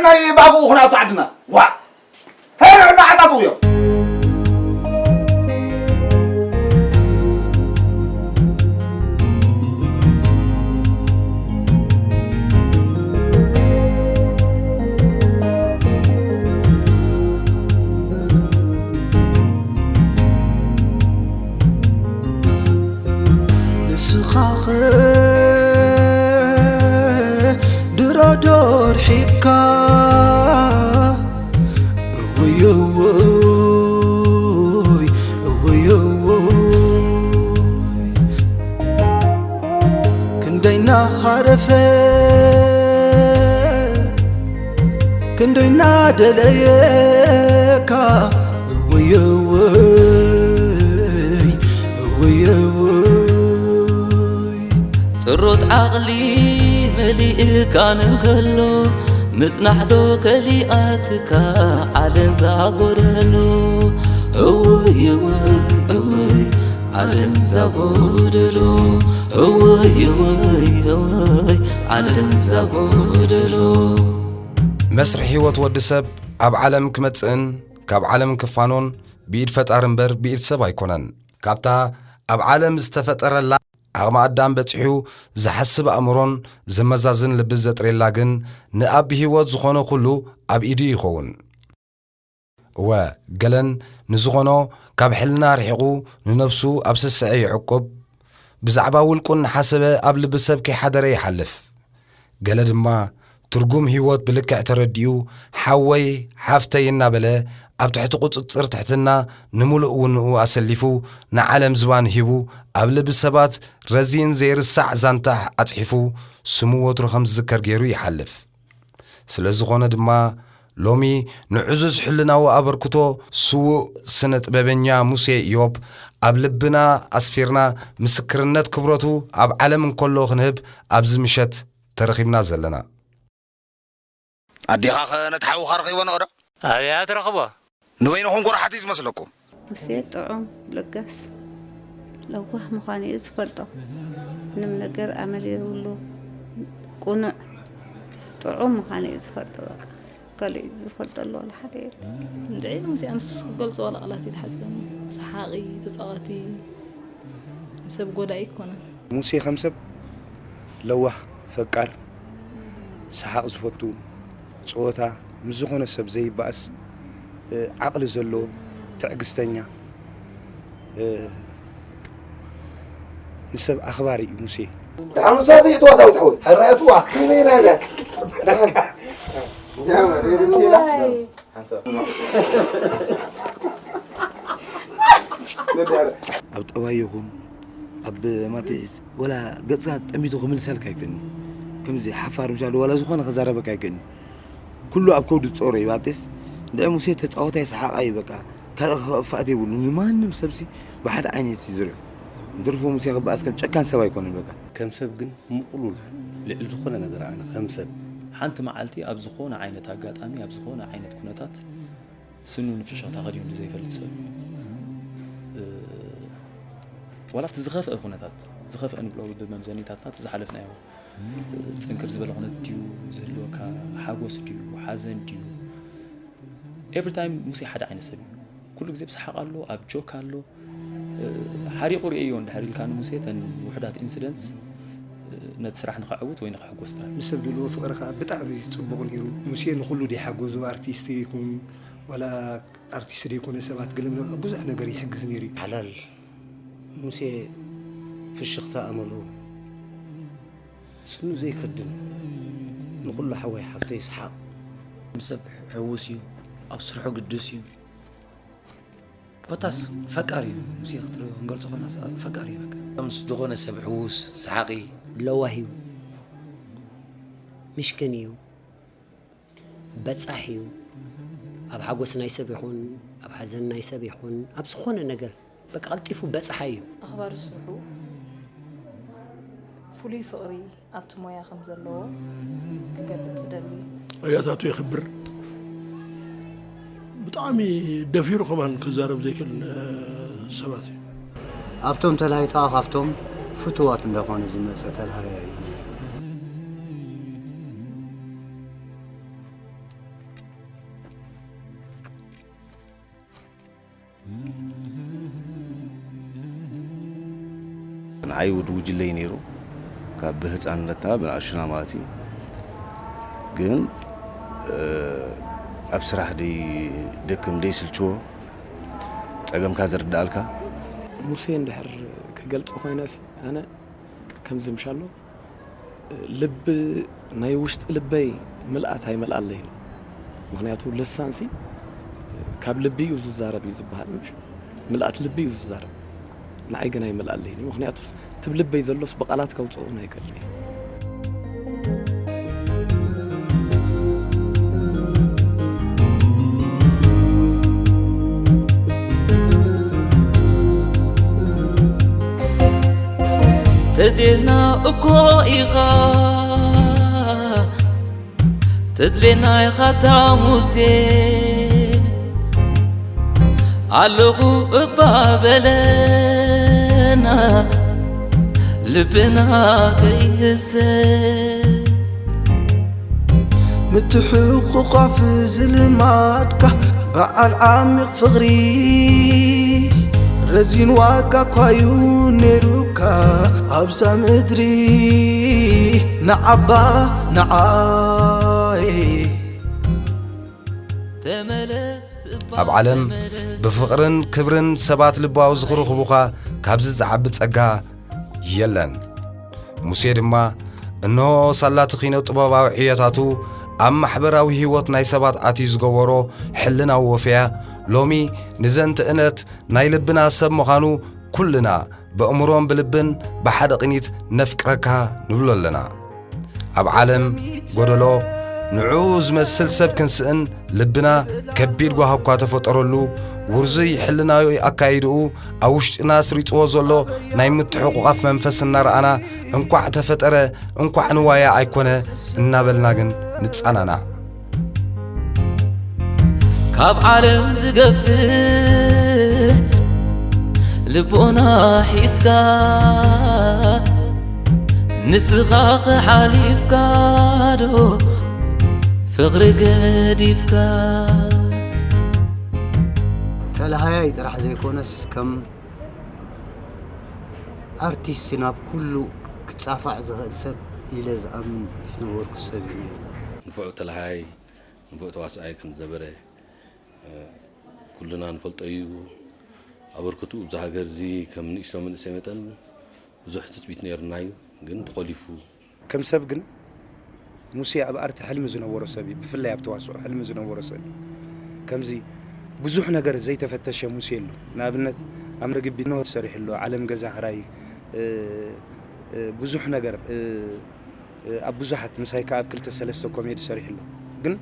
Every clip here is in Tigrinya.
ናይ ባቡኡ ኹን ኣብቲ ዓድና። ዋ! ሄረ፣ እና ዓጣጡ እዮም። ንስኻኸ ድሮ ዶ ርሒቕካ? እወይ፣ እወይ፣ እወይ፣ እወይ። ክንደይ እናሃረፈ፣ ክንደይ እናደለየካ። እወይ፣ እወይ፣ እወይ፣ እወይ። ጽሩት ዓቕሊ መሊእካን እንከሎ፣ ምጽናሕ ዶ ከሊኣትካ ዓለም ዛጎደሎ? እውይ፣ እውይ፣ እውይ፣ ዓለም ዛጎደሎ። እውይ፣ እውይ፣ እውይ፣ ዓለም ዛጎደሎ። መስርሕ ህይወት ወዲ ሰብ ኣብ ዓለም ክመጽእን ካብ ዓለም ክፋኖን ብኢድ ፈጣሪ እምበር ብኢድ ሰብ ኣይኮነን። ካብታ ኣብ ዓለም ዝተፈጠረላ ዓቕሚ ኣዳም በጺሑ ዝሓስብ ኣእምሮን ዘመዛዝን ልቢ ዘጥሬላ ግን ንኣብ ህይወት ዝኾነ ኩሉ ኣብ ኢዱ ይኸውን። እወ፣ ገለን ንዝኾኖ ካብ ሕልና ርሒቑ ንነብሱ ኣብ ስስዐ ይዕቁብ። ብዛዕባ ውልቁ እናሓሰበ ኣብ ልቢ ሰብ ከይሓደረ ይሓልፍ። ገለ ድማ ትርጉም ህይወት ብልክዕ ተረዲኡ ሓወይ ሓፍተይ እናበለ ኣብ ትሕቲ ቁጽጽር ትሕትና ንምሉእ ውንኡ ኣሰሊፉ ንዓለም ዝባን ሂቡ ኣብ ልቢ ሰባት ረዚን ዘይርሳዕ ዛንታ ኣጽሒፉ ስሙ ወትሩ ከም ዝዝከር ገይሩ ይሓልፍ። ስለ ዝኾነ ድማ ሎሚ ንዕዙዝ ሕልናዊ ኣበርክቶ ስዉእ ስነ ጥበበኛ ሙሴ ኢዮብ ኣብ ልብና ኣስፊርና ምስክርነት ክብረቱ ኣብ ዓለም እንከሎ ክንህብ ኣብዚ ምሸት ተረኺብና ዘለና። ኣዴኻኸ ነቲ ሓውኻ ረኺቦ ነቕዶ? ኣብያ ትረኽቦ? ንበይንኹም ጎራሓት እዩ ዝመስለኩም። ሙሴ ጥዑም፣ ለጋስ፣ ለዋህ ምዃኑ እዩ ዝፈልጦ። ምንም ነገር ኣመል የብሉ፣ ቁኑዕ፣ ጥዑም ምዃኑ እዩ ዝፈልጦ። በቃ ካልእ ዝፈልጠሉ ዋላ ሓደ የለን። እንድዒ ንሙሴ ኣነስ ክገልጾ ዋላ ቃላት እዩ ዝሓጽረኒ። ሰሓቒ፣ ተጻዋቲ፣ ንሰብ ጎዳኢ ኣይኮነን። ሙሴ ከም ሰብ ለዋህ፣ ፈቃር፣ ሰሓቕ ዝፈቱ፣ ጸወታ፣ ምስ ዝኾነ ሰብ ዘይበኣስ፣ እ፣ ዓቕሊ ዘለዎ፣ ትዕግስተኛ፣ እ፣ ንሰብ ኣኽባሪ እዩ ሙሴ። ሓምሳ ዘይእትዋ ዳዊት ሓወይ። ሕራይ እትዋ። ከመይ ናይዛ? ደሓን። እንታይ ማለት እዩ? ሙሴ ኢላ? ሓንሳብ። ኣብ ጠባይ ይኹን ኣብ ማቴስ ወላ ገጽካ ጠሚቱ ክምልሰልካ ኣይክእልን። ከምዚ ሓፋር ምሻሉ ወላ ዝኾነ ክዛረበካ ኣይክእልን። ኩሉ ኣብ ከብዱ ዝጸሮ እዩ ማቴስ። እንድዒ ሙሴ ተጻዋታይ ሰሓቓይ እዩ በቃ። ካልእ ክኸፍኣት የብሉን። ንማንም ሰብሲ ብሓደ ዓይነት እዩ ዝሪኦ። እንትርፎ ሙሴ ክበኣስ ከም ጨካን ሰብ ኣይኮነን በቃ። ከም ሰብ ግን ምቕሉል ልዕሊ ዝኾነ ነገር ኣነ ከም ሰብ። ሓንቲ መዓልቲ ኣብ ዝኾነ ዓይነት ኣጋጣሚ፣ ኣብ ዝኾነ ዓይነት ኩነታት ስኑ ንፍሽኽታ ከዲኑ ዘይፈልጥ ሰብ። እ፣ ዋላ ኣብቲ ዝኸፍአ ኩነታት፣ ዝኸፍአ ንብሎ ብመምዘኒታትና እቲ ዝሓለፍናዮ፣ እ፣ ጽንክር ዝበለ ኩነት ድዩ ዝህልወካ፣ ሓጎስ ድዩ፣ ሓዘን ድዩ፣ ኤቭሪ ታይም ሙሴ ሓደ ዓይነት ሰብ እዩ። ኩሉ ግዜ ብሰሓቕ ኣሎ፣ ኣብ ጆክ ኣሎ። እ፣ ሓሪቑ ርእየዮ እንድሕር ኢልካ ንሙሴ እተን ውሑዳት ኢንሲደንትስ፣ እ፣ ነቲ ስራሕ ንኸዕውት ወይ ንኸሕጎስ ጥራይ። ንሰብ ድልዎ ፍቕሪ ከኣ ብጣዕሚ ጽቡቕ ነይሩ። ሙሴ ንኹሉ ድዩ ሓገዙ፣ ኣርቲስት ይኹን ዋላ ኣርቲስት ዘይኮነ ሰባት ገለ ብዙሕ ነገር ይሕግዝ ነይሩ እዩ። ሓላል ሙሴ ፍሽኽታ ኣመሉ ስኑ ዘይከድን፣ ንኹሉ ሓወይ ሓብተይ ሰሓቕ። ንሰብ ሕዉስ እዩ፣ ኣብ ስርሑ ግዱስ እዩ። ኮታስ ፈቃር እዩ። ሙሴ ክትሪኦ ክንገልጾ ከለና ሰ-፣ ፈቃር እዩ በቃ። ምስ ዝኾነ ሰብ ሕዉስ፣ ሰሓቒ። ለዋህ እዩ። ምሽክን እዩ። በጻሕ እዩ። ኣብ ሓጎስ ናይ ሰብ ይኹን፣ ኣብ ሓዘን ናይ ሰብ ይኹን፣ ኣብ ዝኾነ ነገር በቃ ቀልጢፉ በጻሓይ እዩ። ኣኽባሪ ስርሑ ፍሉይ ፍቕሪ ኣብቲ ሞያ ከም ዘለዎ ክገልጽ እደሊ። ኣያታቱ የኽብር። ብጣዕሚ ደፊሩ ከማን ክዛረብ ዘይክእል፣ እ፣ ሰባት እዩ። ኣብቶም ተላሃይ ከኣ ካብቶም ፍቱዋት እንዳኾነ ዝመጸ ተላሃያይ እዩ ነይሩ። ንዓይ ወዲ ጉጅለ እዩ ነይሩ። ካብ ብህፃንነትና ብንኣሽቱና ማለት እዩ። ግን ኣብ ስራሕ ደይደክም ደይስልችዎ፣ ፀገምካ ዝርዳእልካ። ሙሴ እንድሕር ክገልፆ ኮይነሲ ኣነ ከምዚ ምሻሎ ልቢ ናይ ውሽጢ ልበይ ምልኣት ኣይመልኣለይን። ምኽንያቱ ልሳንሲ ካብ ልቢ እዩ ዝዛረብ እዩ ዝበሃል ምሽ ምልኣት ልቢ እዩ ዝዛረብ። ንዓይ ግን ኣይመልኣለይን እዩ። ምኽንያቱስ ትብ ልበይ ዘሎስ ብቓላት ከውፅኦ እውን ኣይክእልን እየ። ተድሌና እኮ ኢኻ ተድሌና ኢኻ ኣታ ሙሴ ኣለኹ እባ በለና ልብና ከይህሰ ምትሕቑቋፍ ዝልማድካ በዓል ዓሚቕ ፍቕሪ ረዚን ዋጋ እኳ እዩ ነይሩካ ኣብዛ ምድሪ ንዓባ ንዓይ ተመለስ ኣብ ዓለም ብፍቕርን ክብርን ሰባት ልባዊ ዝኽርኽቡኻ ካብዚ ዝዓቢ ጸጋ የለን። ሙሴ ድማ እንሆ ሳላቲ ኪነ ጥበባዊ ዕዮታቱ ኣብ ማሕበራዊ ህይወት ናይ ሰባት ኣትዩ ዝገበሮ ሕልናዊ ወፈያ ሎሚ ንዘንትእነት ናይ ልብና ሰብ ምዃኑ ኩልና ብእምሮን ብልብን ብሓደ ቅኒት ነፍቅረካ ንብሎ ኣለና። ኣብ ዓለም ጎደሎ ንዕኡ ዝመስል ሰብ ክንስእን ልብና ከቢድ ጓሂ እኳ ተፈጠረሉ ውርዙይ ሕልናዊ ኣካይድኡ ኣብ ውሽጥና ኣስሪጽዎ ዘሎ ናይ ምትሕቑቓፍ መንፈስ እናረኣና እንኳዕ ተፈጠረ እንኳዕ ንዋያ ኣይኮነ እናበልና ግን ንጸናናዕ። ካብ ዓለም ዝገፍሕ ልቦና ሒዝካ ንስኻ ክሓሊፍካ ዶ ፍቕሪ ገዲፍካ ተላሃያይ ጥራሕ ዘይኮነስ ከም ኣርቲስት ናብ ኩሉ ክጻፋዕ ዝኽእል ሰብ ኢለ ዝኣምን ዝነበርኩ ሰብ እዩ ነይሩ። ንፉዕ ተላሃያይ ንፉዕ ተዋስኣይ ከም ዝነበረ ኩልና ንፈልጦ እዩ። ኣበርክትኡ ብዛ ሃገር እዚ ከም ንእሽቶ መንእሰይ መጠን ብዙሕ ትፅቢት ነይርና እዩ፣ ግን ተኾሊፉ። ከም ሰብ ግን ሙሴ ኣብ ኣርቲ ሕልሚ ዝነበሮ ሰብ እዩ። ብፍላይ ኣብ ተዋስኦ ሕልሚ ዝነበሮ ሰብ እዩ። ከምዚ ብዙሕ ነገር ዘይተፈተሸ ሙሴ ኣሎ። ንኣብነት ኣብ መግቢ ኖህ ሰሪሑ ኣሎ፣ ዓለም ገዛ ሕራይ ብዙሕ ነገር ኣብ ብዙሓት ምሳይ ከኣ ኣብ ክልተ ሰለስተ ኮሜዲ ሰሪሑ ኣሎ። ግን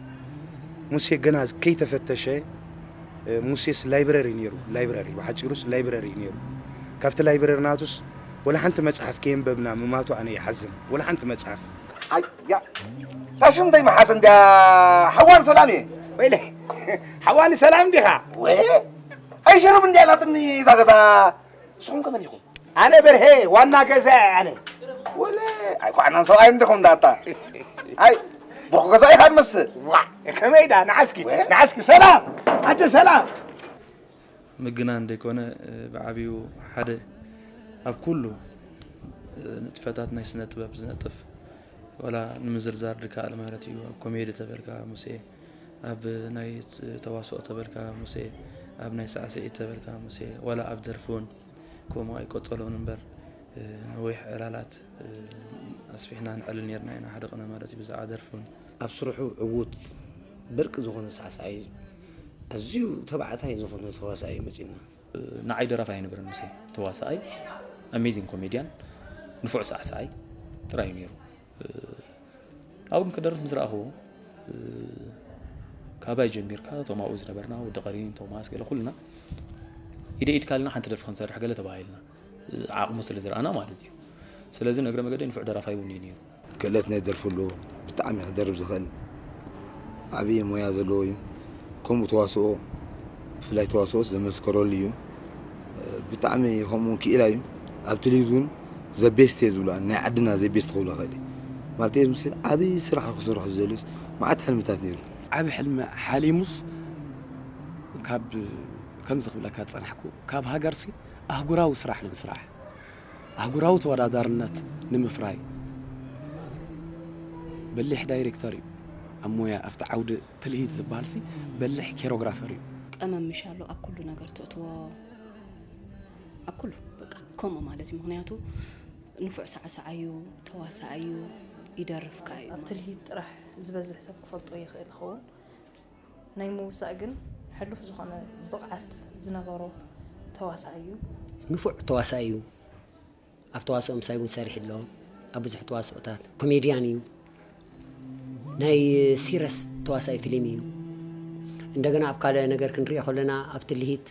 ሙሴ ገና ከይተፈተሸ ሙሴስ ላይብረሪ ነይሩ፣ ላይብረሪ ብሓጺሩስ ላይብረሪ እዩ ነይሩ። ካብቲ ላይብረሪ ናቱስ ወላ ሓንቲ መጽሓፍ ከየንበብና ምማቱ ኣነ ይሓዝን። ወላ ሓንቲ መጽሓፍ። ኣያ ታሽም እንታይ መሓሰ እንድያ ሓዋን ሰላም እየ። ወይለ ሓዋኒ ሰላም ዲኻ? ወይ ኣይሽርብ እንድያ ናትኒ እዛ ገዛ ንስኹም ከመን ኢኹም? ኣነ በርሄ ዋና ገዛ ኣነ። ወለ ኣይኳዕናን ሰብኣይ እንዲኹም እንዳታ ኣይ ብኹ ገዛ ኢኻ ትመስል። ዋ ከመይ ዳ ንዓስኪ ንዓስኪ ሰላም ኣቲ ሰላም ምግናን ደይኮነ ብዓብዩ ሓደ ኣብ ኩሉ ንጥፈታት ናይ ስነ ጥበብ ዝነጥፍ ዋላ ንምዝርዛር ድከኣል ማለት እዩ። ኣብ ኮሜዲ ተበልካ ሙሴ፣ ኣብ ናይ ተዋስኦ ተበልካ ሙሴ፣ ኣብ ናይ ሳዕስዒት ተበልካ ሙሴ፣ ዋላ ኣብ ደርፊ እውን ከምኡ ኣይቆጸሎን እምበር ነዊሕ ዕላላት ኣስፊሕና ንዕልል ነርና ኢና ሓደ ቅነ ማለት እዩ ብዛዕባ ደርፊ እውን። ኣብ ስርሑ ዕዉት ብርቂ ዝኾነ ሳዕሳዒ ኣዝዩ ተባዕታይ ዝኾነ ተዋሳኣይ መጺና። ንዓይ ደራፋይ ኣይነበረን ሙሴ፣ ተዋሳኣይ፣ ኣሜዚንግ ኮሜድያን፣ ንፉዕ ሳዕሳዓይ ጥራይ እዩ ነይሩ። ኣብኡ ክደርፍ ምስ ረኣኽዎ ካባይ ጀሚርካ እቶም ኣብኡ ዝነበርና ወዲ ቀሪን፣ ቶማስ፣ ገለ ኩልና ኢደ ኢድካ ኢልና ሓንቲ ደርፊ ክንሰርሕ ገለ ተባሂልና ዓቕሙ ስለ ዝረኣና ማለት እዩ። ስለዚ ንእግረ መገደይ ንፉዕ ደራፋይ እውን እዩ ነይሩ። ክእለት ናይ ደርፊ ኣለዎ። ብጣዕሚ ክደርፍ ዝኽእል ዓብዪ ሞያ ዘለዎ እዩ። ከምኡ ተዋስኦ ብፍላይ ተዋስኦስ ዘመስከረሉ እዩ። ብጣዕሚ ከምኡ ክኢላ እዩ። ኣብ ትልሂት እውን ዘቤስት እየ ዝብሎ ናይ ዓድና ዘቤስት ክብሎ ይኽእል እየ። ማለት እየ ዝምስል ዓብዪ ስራሕ ክሰርሖ ዝደልዩስ መዓት ሕልምታት ነይሩ። ዓቢ ሕልሚ ሓሊሙስ ካብ ከምዚ ክብለካ ዝጸናሕኩ ካብ ሃገርሲ ኣህጉራዊ ስራሕ ንምስራሕ ኣህጉራዊ ተወዳዳርነት ንምፍራይ በሊሕ ዳይሬክተር እዩ። ኣብ ሞያ ኣብቲ ዓውዲ ትልሂት ዝበሃልሲ በሊሕ ኬሮግራፈር እዩ። ቀመም ምሽ ኣሎ ኣብ ኩሉ ነገር ትእትዎ፣ ኣብ ኩሉ በቃ ከምኡ ማለት እዩ። ምኽንያቱ ንፉዕ ሳዕሳዕ እዩ፣ ተዋሳእ እዩ፣ ይደርፍ ከኣ እዩ። ኣብ ትልሂት ጥራሕ ዝበዝሕ ሰብ ክፈልጦ ይኽእል ይኸውን። ናይ ምውሳእ ግን ሕሉፍ ዝኾነ ብቕዓት ዝነበሮ ተዋሳእ እዩ። ንፉዕ ተዋሳእ እዩ። ኣብ ተዋስኦ ምሳይ እውን ሰሪሑ ኣሎ። ኣብ ብዙሕ ተዋስኦታት ኮሜድያን እዩ። ናይ ሲረስ ተዋሳኢ ፊልም እዩ። እንደገና ኣብ ካልእ ነገር ክንሪኦ ከለና ኣብ ትልሂት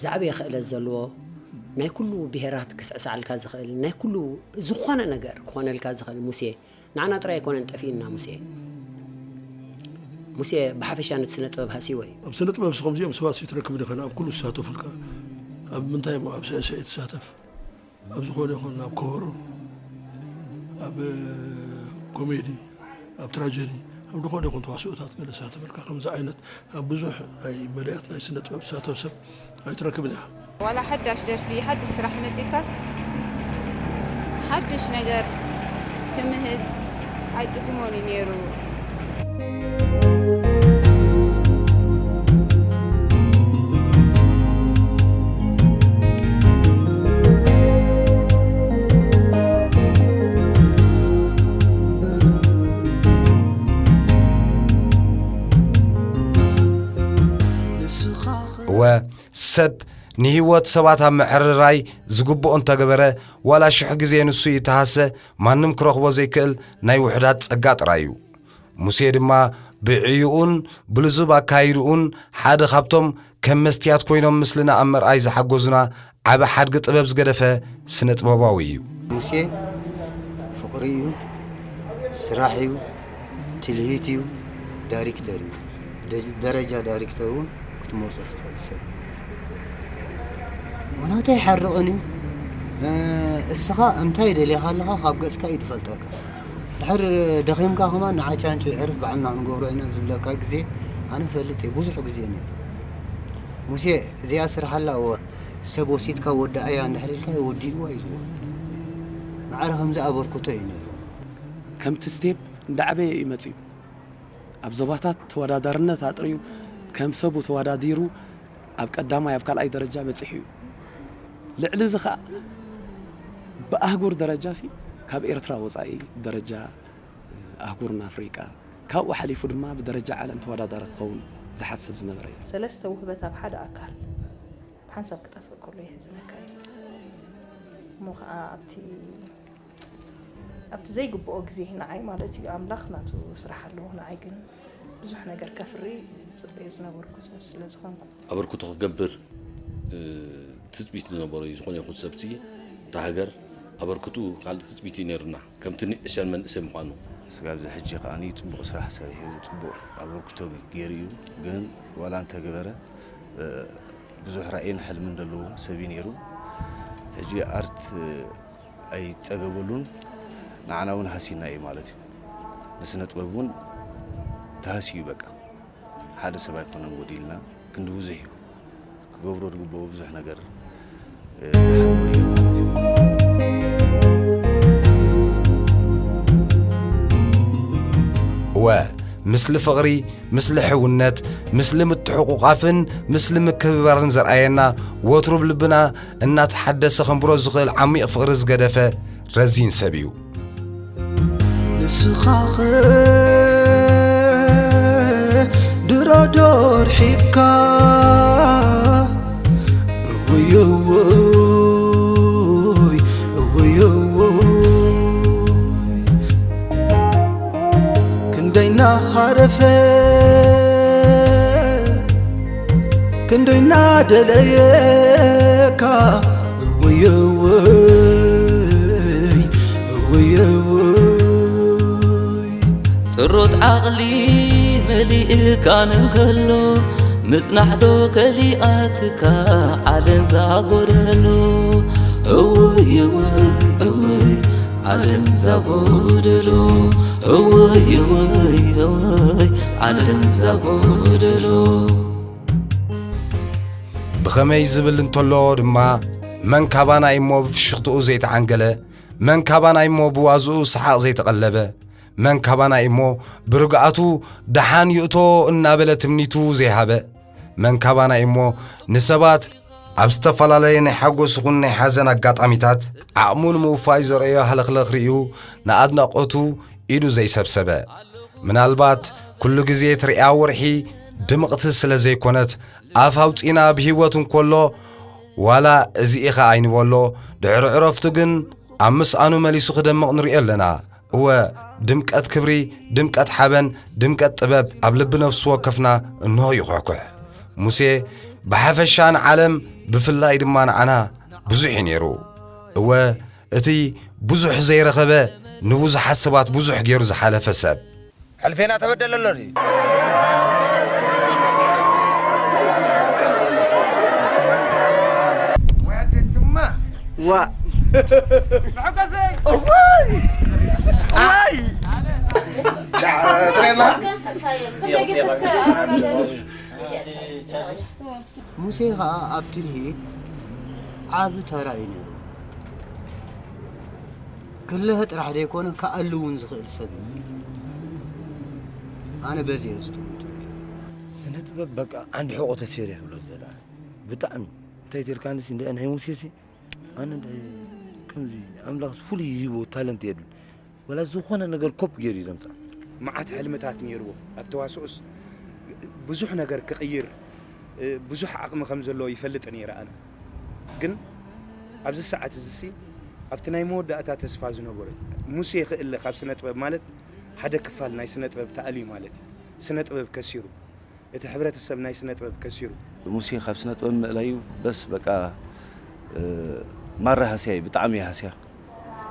ዝዓበየ ክእለት ዘለዎ ናይ ኩሉ ብሄራት ክስዕስዓልካ ዝኽእል ናይ ኩሉ ዝኾነ ነገር ክኾነልካ ዝኽእል ሙሴ ንዓና ጥራይ ኣይኮነን ጠፊእና ሙሴ። ሙሴ ብሓፈሻ ነቲ ስነ ጥበብ ሃሲዎ እዩ። ኣብ ስነ ጥበብ ከምዚኦም ሰባት ትረክብ ዲኻ ኣብ ኩሉ ዝሳተፉልካ ኣብ ምንታይ እሞ ኣብ ስዕስዒ ትሳተፍ ኣብ ዝኾነ ይኹን ኣብ ከበሮ ኣብ ኮሜዲ ኣብ ትራጀዲ ኣብ ዝኾነ ይኹን ተዋስኦታት ገለ ዝሳተፈልካ ከምዚ ዓይነት ኣብ ብዙሕ ናይ መዳያት ናይ ስነ ጥበብ ዝሳተፍ ሰብ ኣይትረክብን ኢኻ። ዋላ ሓዳሽ ደርፊ ሓድሽ ስራሕ መጺእካስ ሓድሽ ነገር ክምህዝ ኣይጽግሞን እዩ ነይሩ። እወ፣ ሰብ ንህይወት ሰባት ኣብ ምዕርራይ ዝግብኦ እንተገበረ፣ ዋላ ሽሕ ግዜ ንሱ ይተሃሰ፣ ማንም ክረኽቦ ዘይክእል ናይ ውሑዳት ጸጋ ጥራይ እዩ። ሙሴ ድማ ብዕዩኡን ብልዙብ ኣካይድኡን ሓደ ካብቶም ከም መስትያት ኮይኖም ምስልና ኣብ ምርኣይ ዝሓገዙና ዓቢ ሓድጊ ጥበብ ዝገደፈ ስነ ጥበባዊ እዩ። ሙሴ ፍቕሪ እዩ፣ ስራሕ እዩ፣ ትልሂት እዩ፣ ዳይሪክተር እዩ። ደረጃ ዳይሪክተር እውን ክትመርጾ ትኽእል ሰብ እዩ። ዋላ እንታይ ይሓርቕን እዩ። እስኻ እንታይ ደሊኻ ኣለኻ ካብ ገጽካ እዩ ዝፈልጠካ። ድሕር ደኺምካ ከማን ንዓ ቻንቹ ዕርፍ ባዕልና ክንገብሮ ኢና ዝብለካ ግዜ ኣነ እፈልጥ እየ፣ ብዙሕ ግዜ ነይሩ። ሙሴ እዚኣ ስርሓላ እወ ሰብ ወሲድካ ወዳኣያ እንድሕር ኢልካ ወዲእዋ እዩ ዝብሃል። ማዕረ ከምዚ ኣበርክቶ እዩ ነይሩ። ከምቲ ስቴፕ እንዳዓበየ እዩ መጺኡ። ኣብ ዞባታት ተወዳዳርነት ኣጥርዩ ከም ሰቡ ተወዳዲሩ ኣብ ቀዳማይ ኣብ ካልኣይ ደረጃ በጺሑ እዩ። ልዕሊ እዚ ኸኣ ብኣህጉር ደረጃ ሲ ካብ ኤርትራ ወጻኢ ደረጃ ኣህጉርና ኣፍሪቃ ካብኡ ሓሊፉ ድማ ብደረጃ ዓለም ተወዳዳሪ ክኸውን ዝሓስብ ዝነበረ እዩ። ሰለስተ ውህበት ኣብ ሓደ ኣካል ብሓንሳብ ክጠፍእ ከሎ የሕዝነካ እዩ። እሞ ኸዓ ኣብቲ ኣብቲ ዘይግብኦ ግዜ ንዓይ ማለት እዩ ኣምላኽ ናቱ ስራሕ ኣለዎ ንዓይ ግን ብዙሕ ነገር ከፍሪ ዝፅበዮ ዝነበርኩ ሰብ ስለ ዝኾንኩ ኣበርክቶ ክገብር ትፅቢት ዝነበሮ እዩ ዝኾነ ይኹን ሰብ እቲ እታ ሃገር ኣበርክቱ ካልእ ትፅቢት እዩ ነይሩና ከምቲ ንእሸን መንእሰይ ምዃኑ ስጋብ እዚ ሕጂ ከዓኒ ፅቡቕ ስራሕ ሰሪሑ ፅቡቕ ኣበርክቶ ገይሩ እዩ ግን ዋላ እንተገበረ ብዙሕ ራእይን ሕልምን ዘለዎ ሰብ እዩ ነይሩ ሕጂ ኣርት ኣይፀገበሉን ንዓና እውን ሃሲና እዩ ማለት እዩ ንስነ ጥበብ እውን ተሃስዩ እዩ በቃ ሓደ ሰብ ኣይኮነን ጎዲልና ክንዲ ብዙሕ እዩ ክገብሮ ዝግብኦ ብዙሕ ነገር ይሓልሙ ነይሩ ማለት እዩ እወ፣ ምስሊ ፍቕሪ፣ ምስሊ ሕውነት፣ ምስሊ ምትሕቑቓፍን ምስሊ ምክብባርን ዘርኣየና፣ ወትሩ ብልብና እናተሓደሰ ከንብሮ ዝኽእል ዓሚቕ ፍቕሪ ዝገደፈ ረዚን ሰብ እዩ። ንስኻኸ ድሮ ዶ ርሒቕካ እውይ እውይ እውይ እውይ ክንደይ እናሃረፈ ክንደይ እናደለየካ እውይ እውይ እውይ እውይ ጽሩት ዓቕሊ መሊእካን እንከሎ ምጽናሕ ዶ ከሊኣትካ ዓለም ዛጎደሎ እውይ እውይ እውይ ዓለም ዛጎደሎ እውይ እውይ እውይ ዓለም ዛጎደሎ ብኸመይ ዝብል እንተሎ ድማ መን ካባና እሞ ብፍሽኽትኡ ዘይተዓንገለ? መን ካባና እሞ ብዋዝኡ ሰሓቕ ዘይተቐለበ? መን ካባና እሞ ብርግኣቱ ደሓን ይእቶ እናበለ ትምኒቱ ዘይሃበ? መን ካባና እሞ ንሰባት ኣብ ዝተፈላለየ ናይ ሓጎስ ይኹን ናይ ሓዘን ኣጋጣሚታት ዓቕሙ ንምውፋይ ዘርእዮ ሃለኽለኽ ርእዩ ንኣድናቖቱ ኢዱ ዘይሰብሰበ? ምናልባት ኩሉ ግዜ ትርእያ ወርሒ ድምቕቲ ስለ ዘይኮነት፣ ኣፍ ኣውጺና ብህይወት እንከሎ፣ ዋላ እዚ ኢኻ ኣይንበሎ፣ ድሕሪ ዕረፍቱ ግን ኣብ ምስኣኑ መሊሱ ክደምቕ ንርእዮ ኣለና። እወ፣ ድምቀት ክብሪ፣ ድምቀት ሓበን፣ ድምቀት ጥበብ ኣብ ልቢ ነፍሲ ወከፍና እንሆ ይኹሕኩሕ። ሙሴ ብሓፈሻ ንዓለም፣ ብፍላይ ድማ ንዓና ብዙሕ እዩ ነይሩ። እወ፣ እቲ ብዙሕ ዘይረኸበ፣ ንብዙሓት ሰባት ብዙሕ ገይሩ ዝሓለፈ ሰብ። ሕልፌና ተበደለ ኣሎ ድዩ? ወይ ኣደትማ። ዋ። እዋይ። እዋይ። ጫ-፣ ጥሬላ። ሙሴ ኸኣ ኣብ ትልሂት ዓቢ ተራ እዩ ነይሩ። ክልህ ጥራሕ ዘይኮነ፣ ክኣሊ እውን ዝኽእል ሰብ እዩ። ኣነ በዚ እየ ዝጥምቶ። ስነ ጥበብ በቃ ዓንዲ ሕቖ ተሰይሩ እየ ክብሎ ዝደሊ ኣነ። ብጣዕሚ። እንታይ ተልካ ንሲ እንደ ናይ ሙሴ ሲ፣ ኣነ እንደ ከምዚ ኣምላኽ ፍሉይ ይህቦ ታለንት የድሉ። ወላ ዝኾነ ነገር ኮፕ ገይሩ እዩ ዘምጽኣ። መዓት ሕልምታት ነይርዎ። ኣብ ተዋስኦስ ብዙሕ ነገር ክቕይር፣ እ፣ ብዙሕ ዓቕሚ ከም ዘለዎ ይፈልጥ ነይረ ኣነ። ግን ኣብዚ ሰዓት እዚ ሲ፣ ኣብቲ ናይ መወዳእታ ተስፋ ዝነበሮ፣ ሙሴ ይኽእል ካብ ስነ ጥበብ ማለት ሓደ ክፋል ናይ ስነ ጥበብ ተኣልዩ ማለት እዩ። ስነ ጥበብ ከሲሩ፣ እቲ ሕብረተሰብ ናይ ስነ ጥበብ ከሲሩ። ሙሴ ካብ ስነ ጥበብ ምእላዩ በስ በቃ፣ እ፣ ማራ ሃስያ እዩ፣ ብጣዕሚ እዩ ሃስያ።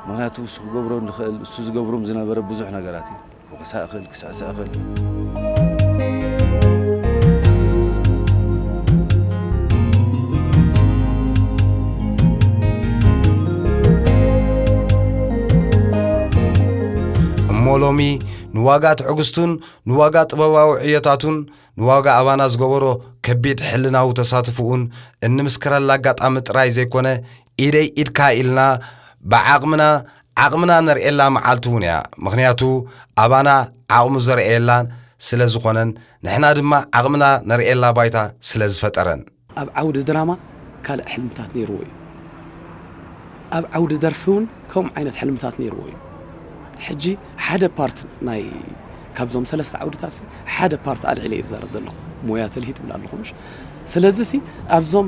ምኽንያቱ እሱ ክገብሮ ንኽእል፣ እሱ ዝገብሮም ዝነበረ ብዙሕ ነገራት እዩ። ክወቕሳ እኽእል፣ ክስዕስዕ እኽእል። እሞ ሎሚ ንዋጋ ትዕግስቱን ንዋጋ ጥበባዊ ዕዮታቱን ንዋጋ ኣባና ዝገበሮ ከቢድ ሕልናዊ ተሳትፎኡን እንምስክረላ ኣጋጣሚ ጥራይ ዘይኮነ፣ ኢደይ ኢድካ ኢልና ብዓቕምና ዓቕምና ነርእየላ መዓልቲ እውን እያ። ምኽንያቱ ኣባና ዓቕሙ ዘርእየላን ስለ ዝኾነን፣ ንሕና ድማ ዓቕምና ነርእየላ ባይታ ስለ ዝፈጠረን። ኣብ ዓውዲ ድራማ ካልእ ሕልምታት ነይርዎ እዩ። ኣብ ዓውዲ ደርፊ እውን ከምኡ ዓይነት ሕልምታት ነይርዎ እዩ። ሕጂ ሓደ ፓርት ናይ፣ ካብዞም ሰለስተ ዓውድታት ሲ ሓደ ፓርት ኣልዒለ እየ ዝዛረብ ዘለኹ። ሞያ ትልሂት ይብል ኣለኹ፣ ምሽ? ስለዚ ሲ ኣብዞም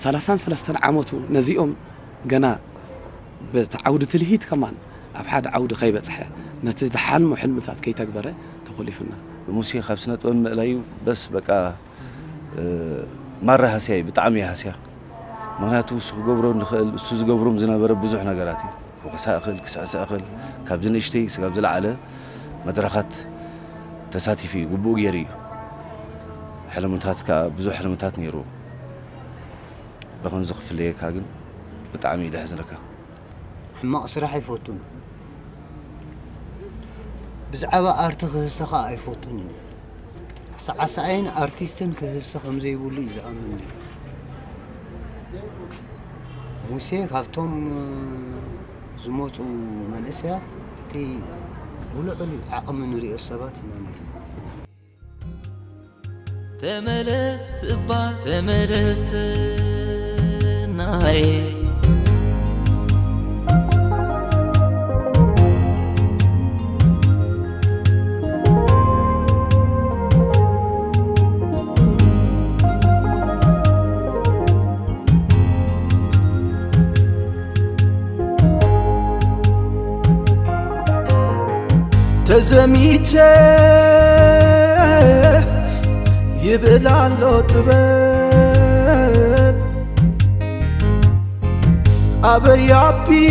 ሰላሳን ሰለስተን ዓመቱ ነዚኦም ገና በቲ ዓውዲ ትልሂት ከማን ኣብ ሓደ ዓውዲ ከይበጽሐ፣ ነቲ ዝሓልሞ ሕልምታት ከይተግበረ ተኾሊፉና። ሙሴ ካብ ስነ ጥበብ ምእላዩ በስ በቃ፣ እ፣ ማራ ሃስያ እዩ፣ ብጣዕሚ እዩ ሃስያ። ምኽንያቱ እሱ ክገብሮ ንኽእል፣ እሱ ዝገብሮም ዝነበረ ብዙሕ ነገራት እዩ። ክወቕሳ እኽእል፣ ክስዕስዕ እኽእል። ካብዚ ንእሽተይ ስጋብ ዝለዓለ መድረኻት ተሳቲፉ እዩ፣ ግቡኡ ገይሩ እዩ። ሕልምታት ከኣ ብዙሕ ሕልምታት ነይርዎ። ብኸምዚ ክፍለየካ ግን ብጣዕሚ እዩ ደሕዝነካ። ሕማቕ ስራሕ ኣይፈቱን። ብዛዕባ ኣርቲ ክህሰኻ ኣይፈቱን እዩ። ሰዓሰዓይን ኣርቲስትን ክህሰ ከም ዘይብሉ እዩ ዝኣምን። ሙሴ ካብቶም ዝመፁ መንእሰያት እቲ ብልዑል ዓቕሚ ንሪኦ ሰባት ኢና ነይሩ። ተመለስ እባ ተመለስ ናየ። ተዘሚተ ይብል ኣሎ ጥበብ፣ ኣበይ ኣቢሉ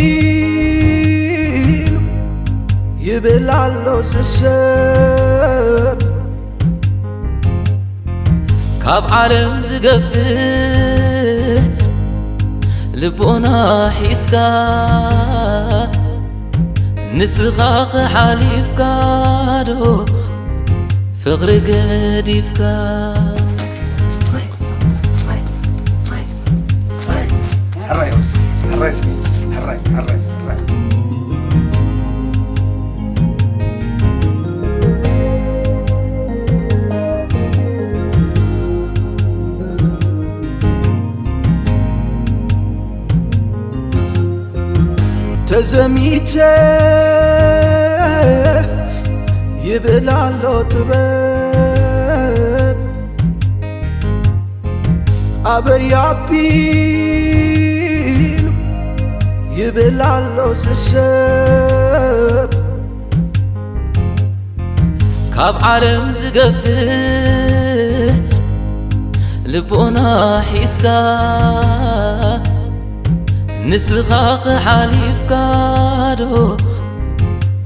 ይብል ኣሎ ዝሰብ። ካብ ዓለም ዝገፍሕ ልቦና ሒዝካ፣ ንስኻ ኸ ሓሊፍካ ዶ ፍቕሪ ገዲፍካ? ሕራይ በል እስኪ፣ ሕራይ እስኪ፣ ሕራይ፣ ሕራይ፣ ሕራይ። ተዘሚተ ይብል ኣሎ ጥበብ፣ ኣበይ ኣቢሉ ይብል ኣሎ ዝሰብ። ካብ ዓለም ዝገፍእ ልቦና ሒዝካ፣ ንስኻ ክሓሊፍካ ዶ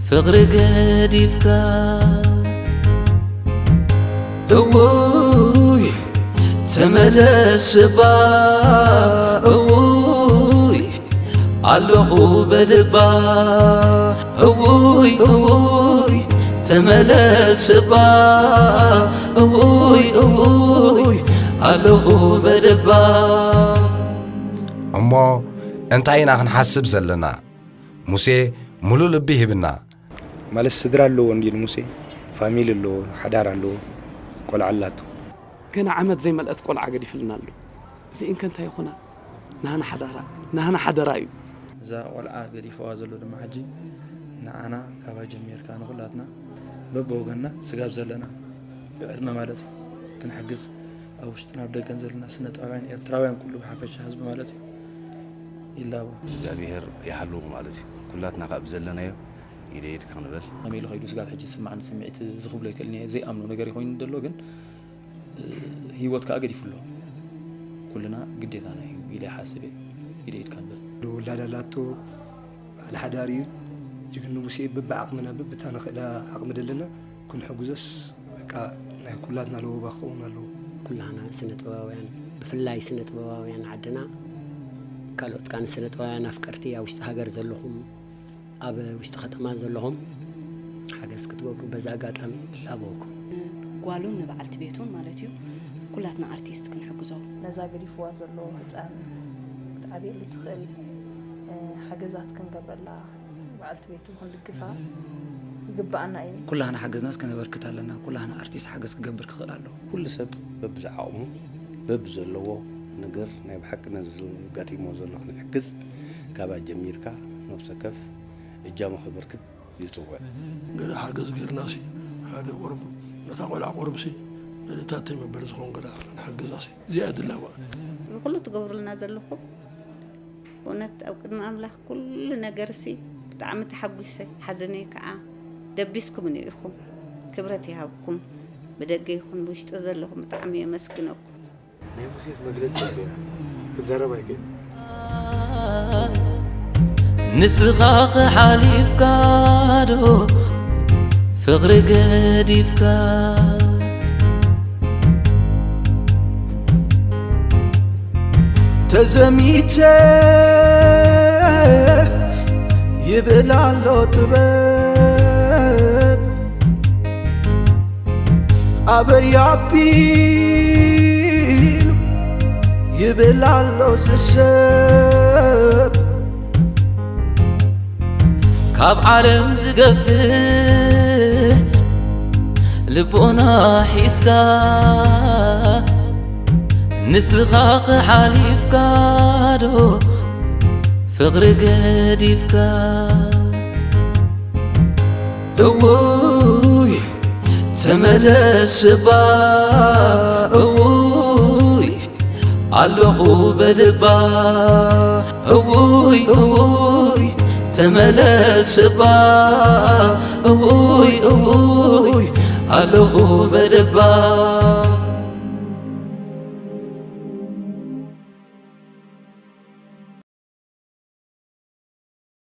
ፍቕሪ ገዲፍካ? እውይ ተመለስ እባ፣ እውይ ኣለኹ በልባ። እውይ እውይ ተመለስ እባ፣ እውይ እውይ ኣለኹ በልባ። እሞ እንታይ ኢና ክንሓስብ ዘለና? ሙሴ ሙሉእ ልቢ ሂብና። ማለት ስድራ ኣለዎ እንዲ ሙሴ፣ ፋሚሊ ኣለዎ፣ ሓዳር ኣለዎ፣ ቆልዓ ኣላቶ። ገና ዓመት ዘይመልአት ቆልዓ ገዲፍልና ኣሎ። እዚእን ከ እንታይ ይኾና? ናህና ሓዳራ፣ ናህና ሓደራ እዩ። እዛ ቆልዓ ገዲፈዋ ዘሎ ድማ ሕጂ ንዓና ካባ ጀሚርካ ንኹላትና በብወገንና ስጋብ ዘለና ብዕድመ ማለት እዩ ክንሕግዝ ኣብ ውሽጥን ኣብ ደገን ዘለና ስነ ጥበባውያን ኤርትራውያን ኩሉ ብሓፈሻ ህዝቢ ማለት እዩ ይላቦ። እግዚኣብሔር ይሃልዎ ማለት እዩ። ኩላትና ካብ ዘለናዮ ኢደ ኢድካ ንበል። ከመይ ኢሉ ከይዱ ስጋብ ሕጂ ዝስማዓኒ ስምዒት እዚ ክብሎ ይክእል እየ። ዘይኣምኖ ነገር ይኮይኑ ደሎ ግን ህይወት ከኣ ገዲፉ ኣሎ። ኩልና ግዴታና እዩ ኢለ ይሓስብ እየ። ኢደ ኢድካ ንበል። ውላድ ኣላቶ፣ በዓል ሓዳር እዩ። ጅግን ንጉሴ በብዓቕምና በብታ ንኽእላ ዓቕሚ ደለና ክንሕግዞስ በቃ ናይ ኩላትና ለበዋ ክኸውን ኣለዎ። ኩላህና ስነ ጥበባውያን ብፍላይ ስነ ጥበባውያን ዓድና ካልኦት ካን ስነ ጥበባውያን ኣፍቀርቲ ኣብ ውሽጢ ሃገር ዘለኹም ኣብ ውሽጢ ከተማ ዘለኹም ሓገዝ ክትገብሩ በዛ ኣጋጣሚ ላበወኩም። ጓሉን ንበዓልቲ ቤቱን ማለት እዩ ኩላትና ኣርቲስት ክንሕግዞ። ነዛ ገዲፍዋ ዘሎ ህፃን ክትዓብየሉ ትኽእል ሓገዛት ክንገብረላ በዓልቲ ቤቱ ክንድግፋ ይግብኣና እዩ። ኩላህና ሓገዝናስ ከነበርክት ኣለና። ኩላህና ኣርቲስት ሓገዝ ክገብር ክኽእል ኣለዎ። ኩሉ ሰብ በብዝዓቕሙ በብዘለዎ ነገር ናይ ብሓቂ ነዚ ዘጋጢሞ ዘሎ ክንሕግዝ ካባ ጀሚርካ ነብሰ ከፍ እጃሙ ከበርክት ይጽውዕ። ገለ ሓገዝ ጌርናሲ ሓደ ቁርብ ነታ ቆልዓ ቁርብሲ ነደታት መበል ዝኾን ገለ ክንሕግዛሲ እዚኣ ድላዋ። እዚ ኩሉ ትገብሩልና ዘለኹም ብእውነት ኣብ ቅድሚ ኣምላኽ ኩሉ ነገርሲ ብጣዕሚ ተሓጒሰ፣ ሓዘነይ ከዓ ደቢስኩምኒ ኢኹም። ክብረት ይሃብኩም። ብደገ ይኹን ብውሽጢ ዘለኹም ብጣዕሚ የመስግነኩም። ናይ ሙሴስ መግለጺ የብለይን። ክዛረብ ኣይክእል። ንስኻ ክሓሊፍካ ዶ ፍቕሪ ገዲፍካ? ተዘሚተ ይብል ኣሎ ጥበብ፣ ኣበይ ኣቢሉ ይብል ኣሎ ዝሰብ። ካብ ዓለም ዝገፍእ ልቦና ሒዝካ፣ ንስኻ ክሓሊፍካ ዶ ፍቕሪ ገዲፍካ? እውይ ተመለስ እባ፣ እውይ ኣለኹ በልባ። እውይ እውይ ተመለስ እባ፣ እውይ እውይ ኣለኹ በልባ።